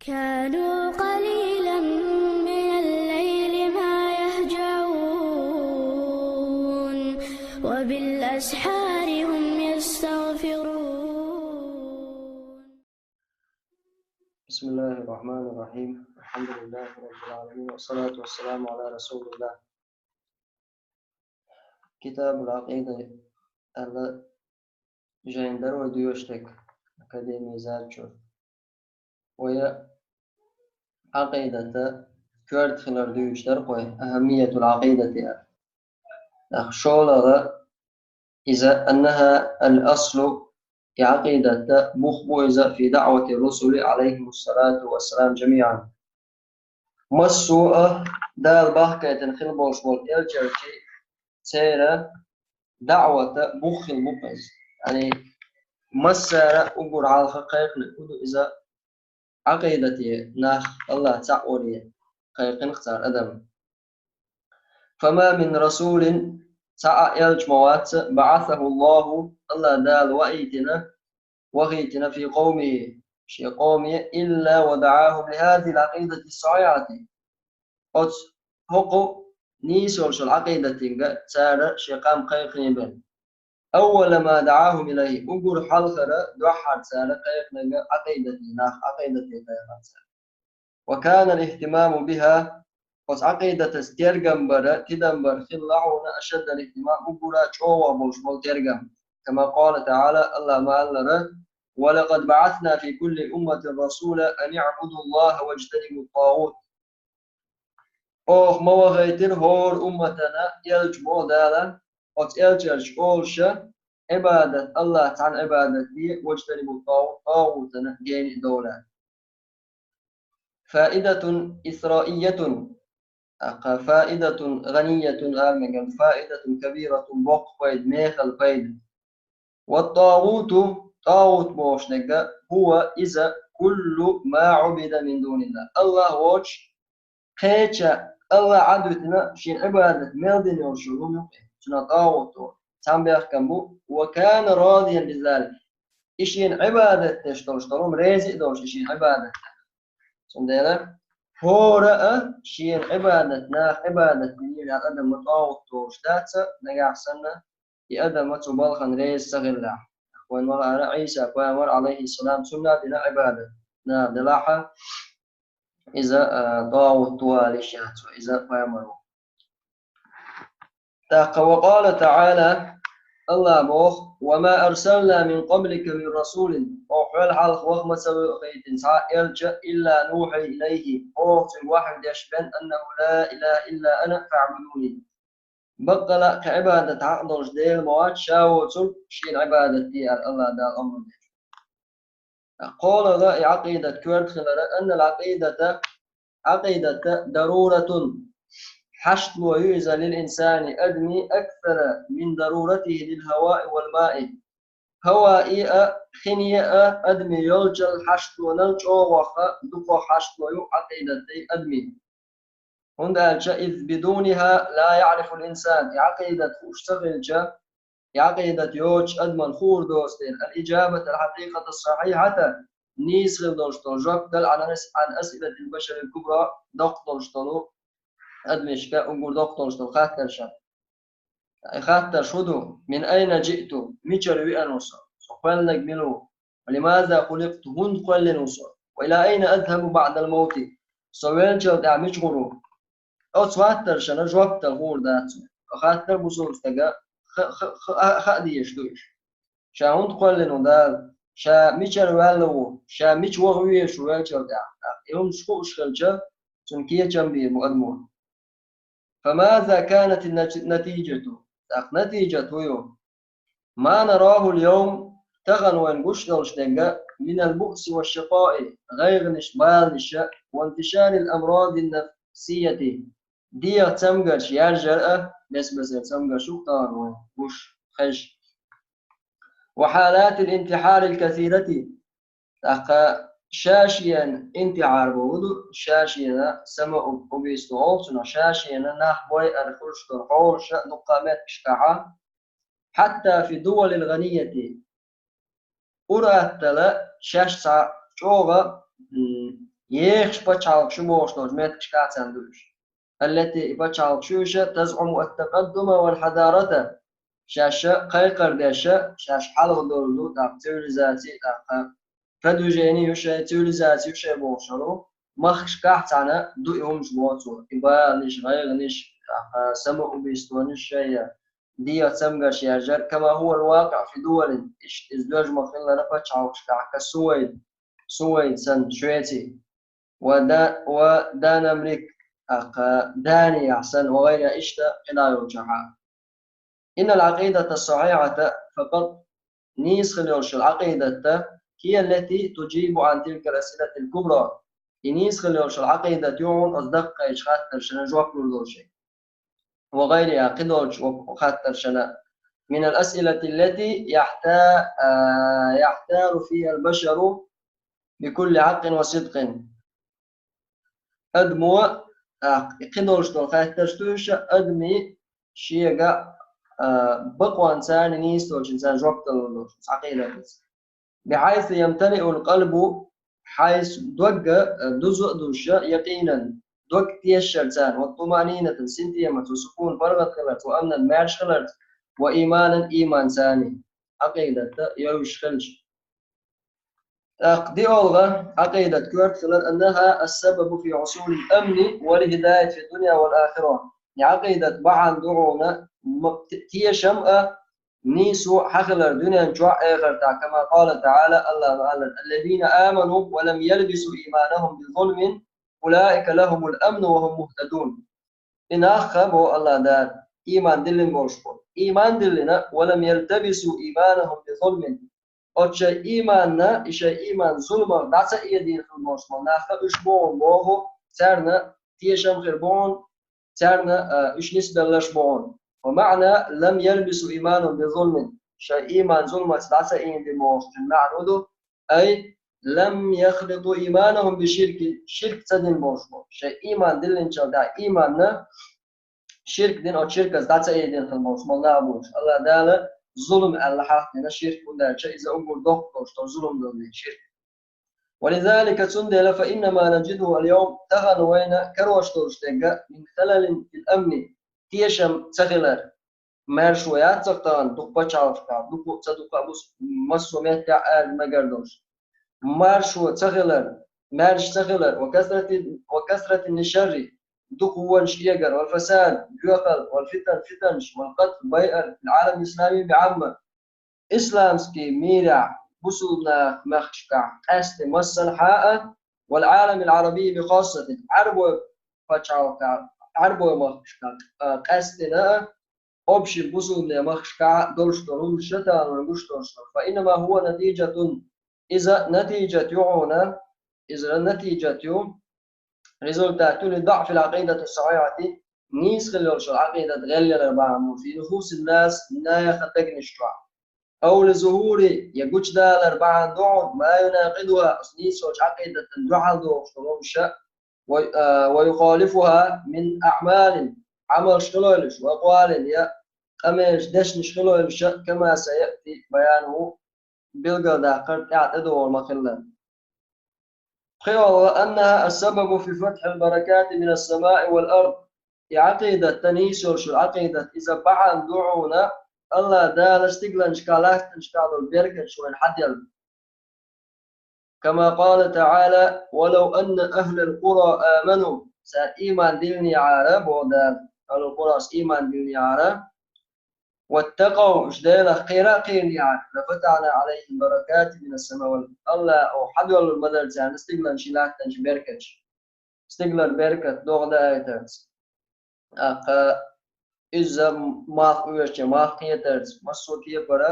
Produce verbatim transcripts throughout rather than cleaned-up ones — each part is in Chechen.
كانوا قليلا من الليل ما يهجعون، وبالأسحار هم يستغفرون. بسم الله الرحمن الرحيم. الحمد لله رب العالمين، والصلاة والسلام على رسول الله. كتاب العقيدة، Ӏакъида жайнара вай доьшург академия зачёт. Вай Ӏакъидата коьрта хилар дуьйцуш дар вай, أهمية العقيدة яхаш. ТӀаккха шоллагӀа иза, أنها الأصل, и Ӏакъидата бух бу иза, في دعوة الرسل عليهم الصلاة والسلام جميعا. Массо а Дала бахкийтина хила болуш болу элчанаш, церан даӀвата бух хила бу иза. Яъни массара а уггар хьалха кхайкхинарг хӀун ду иза? Ӏакъидате нах АллахӀ цхьаъ варе кхайкхина цара адам. فما من رسول, цхьа а элча ма вац, بعثه الله, АллахӀ Дала ваийтина, вахийтина في قومه, шен къоме, إلا ودعاهم لهذه العقيدة الصحيحة. Оцу хӀокху нийса йолчу Ӏакъидатина цара шен къам кхайкхина бен. أول ما دعاهم إليه, уггар хьалхара дуьххьара цара кхайкхинарг Ӏакъидате, нах Ӏакъидате кхайкхина цара. وكان الاهتمام بها, оцу Ӏакъидатаца тергам бар, тидам бар хилла хьуна أشد الاهتمام, уггар чӀогӀа болуш болу тергам. كما قال تعالى, АллахӀа ма-аллара: ولقد بعثنا في كل أمة رسولا أن اعبدوا الله واجتنبوا الطاغوت. Оха ма вахийтира хӀора умматана элча, боху Дала, оцу элчанаш олуш, Ӏибадат, АллахӀ цхьанна Ӏибадат де, واجتنبوا الطاغوت, тӀагӀутана гена а довла. فائدة إثرائية, тӀаккха فائدة غنية, ала мегар ду, فائدة كبيرة, боккха пайда, мехала пайда. والطاغوت, тӀагӀут бохуш дерг, هو, иза, كل ما عبد من دون الله, АллахӀ воцуш, кхеча АллахӀ Ӏадвитина шен Ӏибадат мел дина йолуш йолу хӀума ю-кх, цунах тӀагӀут олу. Цхьана бехкам бу: وكان راضيا بذلك. И шена Ӏибадат деш долуш долу хӀума реза а долуш, и шена Ӏибадат деш. Цундела хӀора а шена Ӏибадат, наха Ӏибадат динера адам ма тӀагӀут долуш дац, нагахь санна и адам цу балхана реза ца хиллехь. Вайн ма-аллара, Ӏийса пайхамар, Ӏалайхиссалам, цунна а дина Ӏибадат наха делахь, иза, а, тӀагӀут валийш яц вай, иза пайхамар ву. ТӀаккха وقال تعالى, АллахӀа боху: وما أرسلنا من قبلك من رسول, оха хьол хьалха ваха ма ца вахийтина цхьа а элча, إلا نوحي إليه, оха цуьнга вахьйу деш бен, أنه لا إله إلا أنا فاعبدوني. Баккъала а кхин Ӏибадат хьакъ долуш Дела ма вац, ша воцург, шена Ӏибадат де аьлла, АллахӀ Дала омра деш. КхоалгӀа и Ӏакъидат коьрта хилара, أن العقيدة, Ӏакъидат, ضرورة, хьаштало ю иза, للإنسان, адаме, أكثر من ضرورته للهواء والماء. Хаваи а, хине а адаме йолчул хьашталонал чӀогӀа дукха хьаштало ю Ӏакъидат дай адаме. ХӀунда аьлча, إذ بدونها لا يعرف الإنسان, и Ӏакъидат хууш ца хилча, и Ӏакъидат йоцуш адаман хуур доцу дела, الإجابة الحقيقة الصحيحة, нийса хила долуш долу жоп дала, عن أس-, عن أسئلة البشر الكبرى, доккха долуш долу, адамашка уггар доккха долуш долу хаттаршна. И хаттарш хӀун ду? من أين جئت, мичара веана ву со? Со кхоьллинарг мила ву? ولماذا خلقت, хӀунда кхоьллина ву со? وإلى أين أذهب بعد الموت, со веллачул тӀаьхьа мича гӀур ву? Оцу хаттаршна жоп дала хуур дац. Оцу хаттар бусалба стага ха-, ха-, ха-, хаа дезаш ду уьш. Ша хӀунда кхоьллина ву Дала? Ша мичара ваьлла ву? Ша мича ваха везаш ву веллачул тӀаьхьа? И хӀуманаш хууш хилча, цунна кечам бийр бу адамо. فماذا كانت النت-, النتيجة؟ ТӀаккха натижат хӀун ю? ما نراه اليوم, тахана вайна гуш долуш дерг, من البؤس والشقاء, гӀайгӀанаш, баланаш, وانتشار الأمراض النفسية, дегӀан цамгарш яржар а, бес-бесара цамгарш ю тахана вайна гуш, хезаш. وحالات الانتحار الكثيرة, тӀаккха ша-шена интихьар бохург ду, ша-шена самоубийство олу цунах, ша-шена нах бойъур хуьлуш долу хьолаш дуккха меттигашкахь, حتى في الدول الغنية, ур-аттала шаьш цхьа чӀогӀа, м, ехаш пачхьалкхаш ю бохуш долчу меттигашкахь царна ду уьш. التي, и пачхьалкхаш ю уьш, تزعم التقدم والحضارة, шаьш кхайкхар деш, шаьш хьалха долу ду, тӀаккха цивилизаци, тӀаккха продвижение ю шайн, цивилизаци ю шайн бохуш долу махкашкахь цхьаьна ду и хӀумаш боху цо. И баланаш, гӀайгӀанаш, тӀаккха самоубийствонаш шайн, дегӀан цамгарш яржар, كما هو الواقع في دول, иштта иза доьжна ма-хиллара пачхьалкхашкахь, كالسويد, Сувейд санна, Швеци, ва Да-, ва Данамрик, тӀаккха Данияхь санна, ва гӀайрихӀа, иштта кхидӀа йолчохь. إن العقيدة الصحيحة فقط, нийса хила йолуш йолу Ӏакъидат, هي التي تجيب عن تلك الأسئلة الكبرى. И нийса хила йолуш йолу Ӏакъидат ю хьуна оцу даккхийчу хаттаршна жоп лур долу шайн. وغيرها, кхидолчу хаттаршна. من الأسئلة التي يحتا-, آه، يحتار فيها البشر بكل حق وصدق. Адамо, а, кхидолуш долу хаттарш ду уьш, адамийн шега, а, бакъонца, нийсочуьнца жоп далур долуш, Ӏакъидатца. بحيث يمتلئ القلب, хьайса дог, а, дузу а дузуш, يقينا, дог тешар царна, والطمأنينة, синтемаца, والسكون, паргӀат хиларца, وأمنا, маьрша хиларца, وإيمانا, ийманца, Ӏакъидатца йовзуш хилча. ТӀаккха диъолгӀа Ӏакъидат коьрта хилар, أنها السبب في حصول الأمن والهداية في الدنيا والآخرة. И Ӏакъидат бахьана ду хьуна м-, т-, тешам а, нийсо а хьахилар дуьнен чохь а, эхартахь а, كما قال تعالى, АллахӀа аьлла: الذين آمنوا ولم يلبسوا إيمانهم بظلم أولئك لهم الأمن وهم مهتدون. И нах а, боху АллахӀа Дала, ийман диллина болуш бу. Ийман диллина, ولم يلبسوا إيمانهم بظلم. Оцу шайн ийманна, и шайн ийман зуламах дӀа ца эдийна хила болуш болу нах а, уьш боху, боху, царна тешам хир бу хьуна, царна, а, уьш нисбелларш бу хьуна. ومعنى لم يلبسوا إيمانهم بظلم. Шайн ийман зуламаца дӀа ца эдийна бохучун маьӀна хӀун ду? أي لم يخلطوا إيمانهم بشرك, ширк ца дина болуш бу. Шайн ийман диллинчул тӀаьхьа ийманна ширк дина, оцу ширкаца дӀа ца эдина хила болуш болу нах бу уьш. АллахӀа Дала зулам аьлла хьахдина ширк, хӀунда аьлча иза уггар доккха долуш долу зулам ду ширк. ولذلك, цундела, فإن ما نجده اليوم, тахана вайна карош долуш дерг, من خلل في الأمن, тешам ца хилар. Маьршо яц-кх тахана дукха пачхьалкхашкахь, дукха а, ца дукха а бус-, массо а меттехь ара мегар долуш. Маьршо ца хилар, маьрша ца хилар, وكثرة, وكثرة النشر, дукха вонаш эгар, والفساد, доьхал, والفتن, фитанаш, والقتل, байар, في العالم الإسلامي بعامة, исламский мирехь, бусулба нах мехкашкахь къаьсттина массанхьа а, والعالم العربي بخاصة, Ӏарбойн пачхьалкхехь, Ӏарбойн махкашкахь, а, къаьсттина а, общий бусулба махкашкахь долуш долу хӀумнаш ша тахана вайна гуш долуш долу. فإنما هو نتيجة, иза натижат ю хьуна, иза натижат ю, результат ю, لضعف العقيدة الصحيحة, нийса хила йолуш йолу Ӏакъидат гӀелъялар бахьана ду, في نفوس الناس, нехан дегнаш чохь. أو لظهور, я гучудалар бахьана ду хьуна, ما يناقضها, оцу нийсачу Ӏакъидатана дуьхьал догӀуш долу хӀумнаш, و, а, ويخالفها من أعمال, Ӏамалш хилойла уьш, وأقوال, я къамелаш, дешнаш хилойла уьш, كما سيأتي بيانه, билгалдаккхар тӀаьхьа тӀедогӀур ма-хиллара. ПхоьалгӀа, أنها السبب في فتح البركات من السماء والأرض. И Ӏакъидат, нийса йолуш йолу Ӏакъидат, иза бахьана ду хьуна, АллахӀа Дала стигланашкахь, латтанашкахь долу беркаташ вайна хьаделла. كما قال تعالى: ولو أن أهل القرى آمنوا, цара ийман диллинехьара, боху Дала, أهل القرى, ийман диллинехьара, واتقوا, уьш Делах кхера а кхийринехьара, لفتحنا عليهم بركات من السماء والأرض. АллахӀа хьадоьллур ма дара царна стигланашкахь, латтанашкахь беркаташ. Стиглара беркат догӀа даийтарца. ТӀаккха иза малх оьшучу, малх кхетарца, массо а кепара,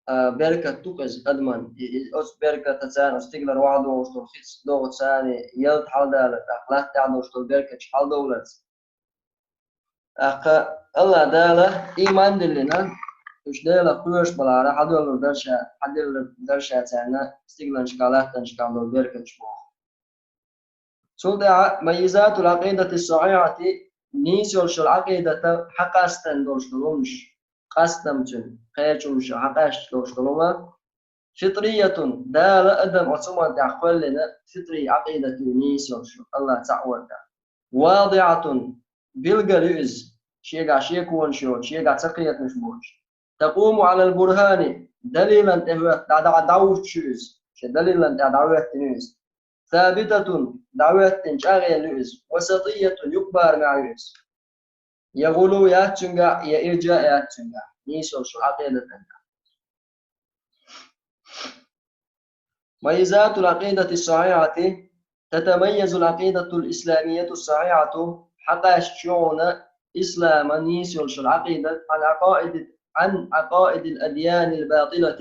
а, беркат ду-кх иза адаман. И, и, оцу беркатаца, оцу стиглара охьадогӀуш долу хица догӀа царна ялта хьаладалар, тӀаккха латта тӀехь долуш долу беркаташ хьаладовларца. ТӀаккха АллахӀа Дала ийман диллина, уьш Делах кхоьруш балахьара, хьадоьллур дара ша, хьаделлар дара ша царна стигланашкахь, латтанашкахь долу беркаташ боху. Цул тӀаьхьа ميزات العقيدة الصحيحة, нийса йолуш йолу Ӏакъидата хьакъастам долуш долу хӀумнаш, къастам цуьнан, кхечу хӀумнаш хьакъаьсташ долуш долу хӀума. فطرية, Дала адам оцу хӀуманна тӀехь кхоьллина фитри Ӏакъидат ю, нийса йолуш ю, АллахӀ цхьаъ вар тӀехь. واضحة, билггал ю иза, шегахь шеконаш йоцуш, шегахь ца кхетамаш боцуш. تقوم على البرهان, далилан тӀе хӀоьттина, дӀа-, дӀа-, дӀахӀуттуш ю иза, шен далилан тӀе дӀахӀоьттина ю иза. ثابتة, дӀахӀоьттина, чӀагӀъелла ю иза. وسطية, юкъ-барамехь ю иза. Я гӀулу яц цуьнгахь, я иржаъ яц цуьнгахь, нийса йолуш йолу Ӏакъидатангахь. ميزات العقيدة الصحيحة. تتميز العقيدة الإسلامية الصحيحة, хьакъаьсташ ю хьуна ислама нийса йолуш йолу Ӏакъидат, عن عقائد, عن عقائد الأديان الباطلة,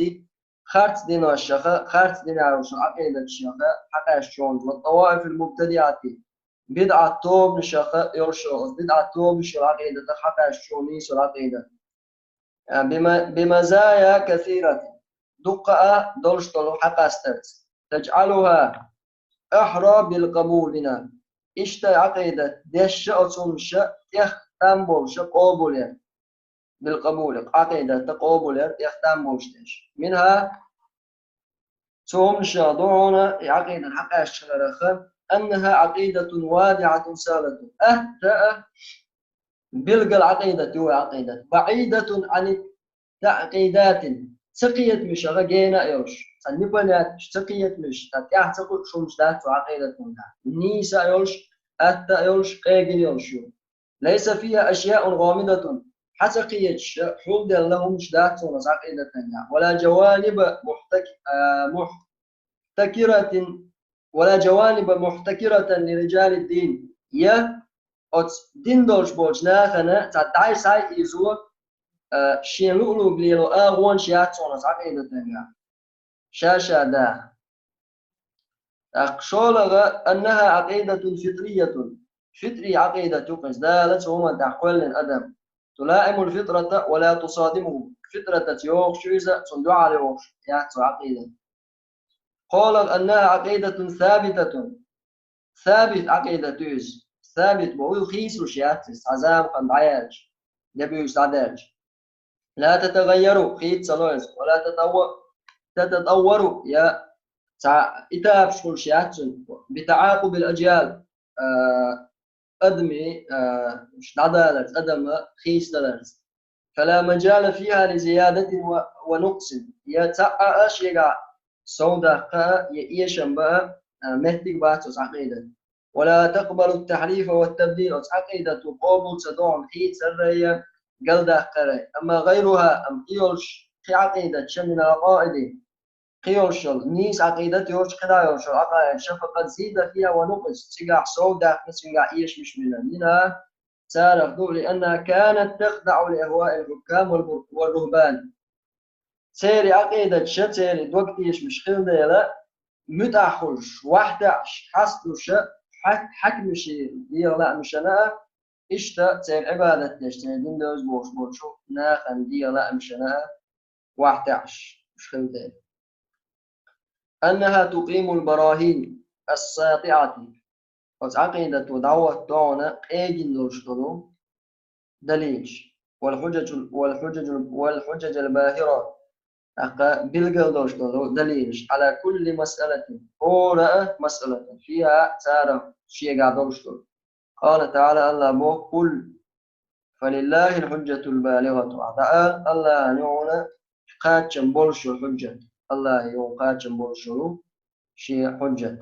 харц диношха, харц динехь йолчу Ӏакъидатех хьакъаьсташ ю хьуна, والطوائف المبتدعة, бидӀат тобанашха йолуш йолу, бидӀат тобанаш йолу Ӏакъидатах хьакъаьсташ ю хьуна нийса йолу Ӏакъидат. А, бима-, بمزايا كثيرة, дуккха а долуш долу хьакъастарца. تجعلها أحرى بالقبول منها. Иштта Ӏакъидат дешша оцу хӀуманаша тӀех там болуша къобал яр. بالقبول, Ӏакъидатта къобал яр тӀех там болуш деш. منها, цу хӀуманаша ду хьуна и Ӏакъидат хьакъаьсташ хиларх, أنها عقيدة واضحة سهلة. Атта а билггал Ӏакъидат ю вай Ӏакъидат. بعيدة عن التعقيدات. Ца кхетамашах гена а йолуш, цхьа непонятныш, ца кхетамаш, цхьа тӀаьхьа ца кхуьуш хӀумаш дац цу Ӏакъидатангахь. Нийса а йолуш, атта а йолуш, къегина йолуш ю. ليس فيها أشياء غامضة, хьа ца кхеташ, хьулделла хӀумаш дац цунах Ӏакъидатангахь. ولا جوانب محتك-, а, محتكرة, ولا جوانب محتكرة لرجال الدين. Я оцу дин долуш болчу нахана цхьа дӀай-схьай изо, а, шен луъ-луъург лело агӀонаш яц цунах Ӏакъидатангахь. Ша-ша даха. ТӀаккха шолгӀа, أنها عقيدة فطرية. Фитри Ӏакъидат ю-кх иза, Дала цу хӀуманна тӀехь кхоьллина адам. تلائم الفطرة ولا تصادمه. Фитратаца йогӀуш ю иза, цунна дуьхьал йогӀуш яц цу Ӏакъидат. КхоалгӀа, أنها عقيدة ثابتة. Сабит Ӏакъидат ю иза. Сабит бохург хийцалуш яц иза, цхьа заманахь дӀаяьлча, я буьйса дӀадаьлча. لا تتغير, хийца ца ло иза. ولا تتطو-, تتطور, я цхьа этапаш хуьлуш яц цуьнан. بتعاقب الأجيال, а, адамийн, а, дӀадаларца, адам хийцадаларца. فلا مجال فيها لزيادة و-, ونقص. Я цхьаъ а шегахь сов даккха а, я эшам бан а, а, меттиг бац оцу Ӏакъидатан. ولا تقبل التحريف والتبديل. Оцу Ӏакъидато къобал ца до хьуна хийцаррай, галдаккхаррай. أما غيرها, амма кхин йолуш кхин Ӏакъидаташ, من العقائد, кхин йолуш йолу, нийса Ӏакъидат йоцуш кхидӀа йолуш йолу Ӏакъаидаш, فقد زيد فيها ونقص, цигахь сов даьккхина, цигахь эшамаш бина. منها, царах ду, لأنها كانت تخضع لأهواء الحكام والبر-, والرهبان. Церан Ӏакъидаташ, церан дог тешамаш хилла дела, муьтӀахь хуьлуш, вахтаьӀаш, хьасталуш, хьа-, хьаькамашийн дегӀан лаамашна а, иштта церан Ӏибадат деш, церан дин девза бохуш болчу нахана дегӀан лаамашна а вахтаьӀаш уьш хилла дела. أنها تقيم البراهين الساطعة. Оцу Ӏакъидато дӀахӀотто хьуна къегина долуш долу далилаш. والحجج ال-, والحجج ال-, والحجج الباهرة. ТӀаккха билггал долуш долу далилаш. على كل مسألة. ХӀора а масъалатан. فيها, царах, шегахь долуш долу. قال تعالى, АллахӀа боху: قل فلله الحجة البالغة. Ахьа дӀаала, АллахӀана ю хьуна кхачам болуш йолу хьуьжжат. АллахӀана ю хьуна кхачам болуш йолу шен хьуьжжат.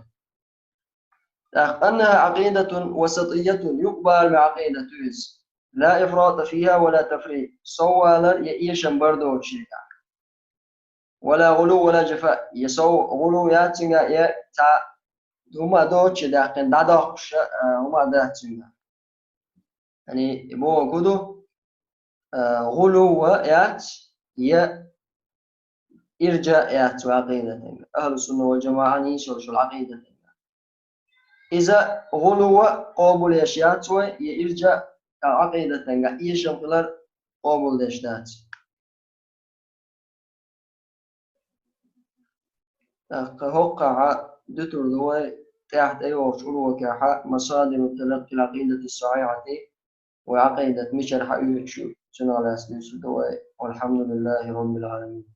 ТӀаккха أنها عقيدة وسطية, юкъ-бараме Ӏакъидат ю иза. لا إفراط فيها ولا تفريط. Соввалар я эшам бар доцуш шегахь. ولا غلو ولا جفاء. Я сов гӀулу яц цуьнгахь, я цхьа хӀума доцуш даьккхина, дӀадоккхуш, а, хӀума дац цуьнгахь. Яъни, бохург хӀун ду? А, гӀулу яц, я иржаъ яц вай Ӏакъидатангахь. Ахьлу сунна вал жамаӀа нийса йолуш йолу Ӏакъидатангахь. Иза гӀулу къобалъеш яц вай, я иржаъ Ӏакъидатангахь эшам хилар къобалдеш дац. ТӀаккха хӀокхахь дуьтур ду вай тӀаьхьа тӀейогӀучу урокехь مصادر تلقي العقيدة الصحيحة, вай Ӏакъидат мичара хьаоьцуш ю, цунах лаьцна дуьйцур ду вай. والحمد لله رب العالمين.